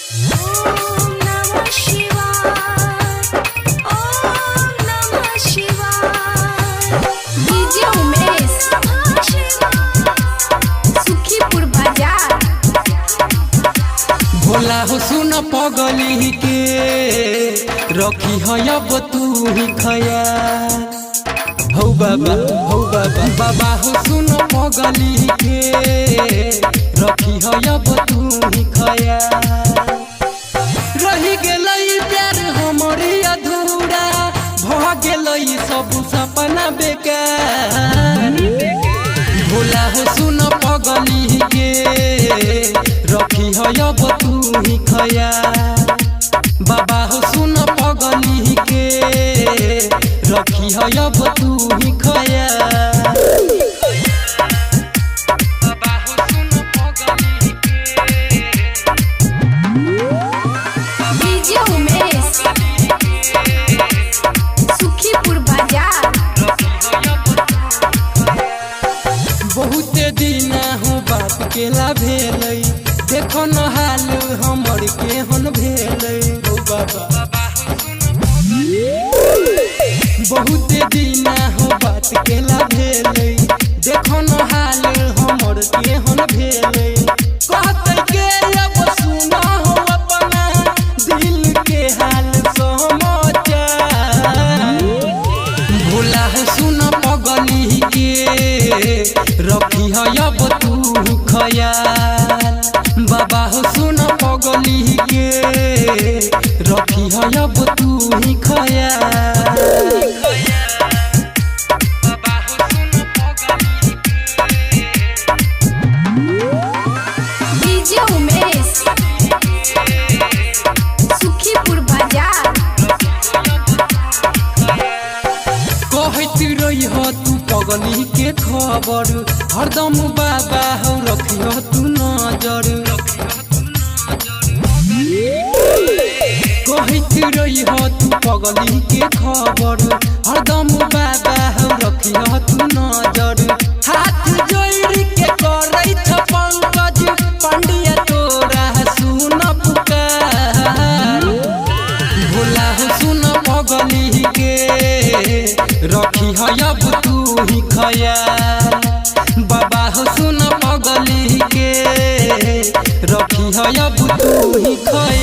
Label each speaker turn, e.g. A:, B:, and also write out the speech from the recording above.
A: ॐ नमः शिवाय। ॐ नमः शिवाय।
B: डीजे उमेश, सुखीपुर बाजार।
C: भोला हो सुन पगली के, रखी है अब तू ही खया। हौ बाबा, हौ बाबा, बाबा हो सुन पगली के, रखी है अब तू ही खया। रही गेलै प्यार हमर अधूरा, भ गेलै सब सपना बेकार। भोला हो सुन पगली के, रखी है अब तू ही खया। बाबा हो सुन पगली के, रखी है अब तू ही खया। बाबा हो सुन पगली के,
B: डीजे उमेश, सुखीपुर बाजार।
C: बहुते दिना हो बात केला भेलै, देखो न हाल हमर केहन भेलै। ओ बाबा, बहुते दिना हो बात केला भेलै, देखो न हाल हमर केहन भेलै। कहतै के अब सुना हो अपना दिल के हाल समाचार। भोला हो सुन पगली के, रखी है अब तू खयाल। बाबा हो सुन पगली के, रखी है अब तू ही खयाल। बाबा हो सुन पगली के,
B: डीजे उमेश, सुखीपुर बाजार।
C: कहैत रही हो तू पगली के खबर हरदम, बाबा हो रखियो तू नजर। कहैत रही हो तू पगली के खबर हरदम, बाबा हो रखियो तू नजर। हाथ जोड़ के करै छ पंकज पंडिया तोरा सुन पुकार। भोला हो सुन पगली के, रखी है अब तू ही खयाल। बाबा हो सुन पगली के, रखी है अब तू ही खयाल।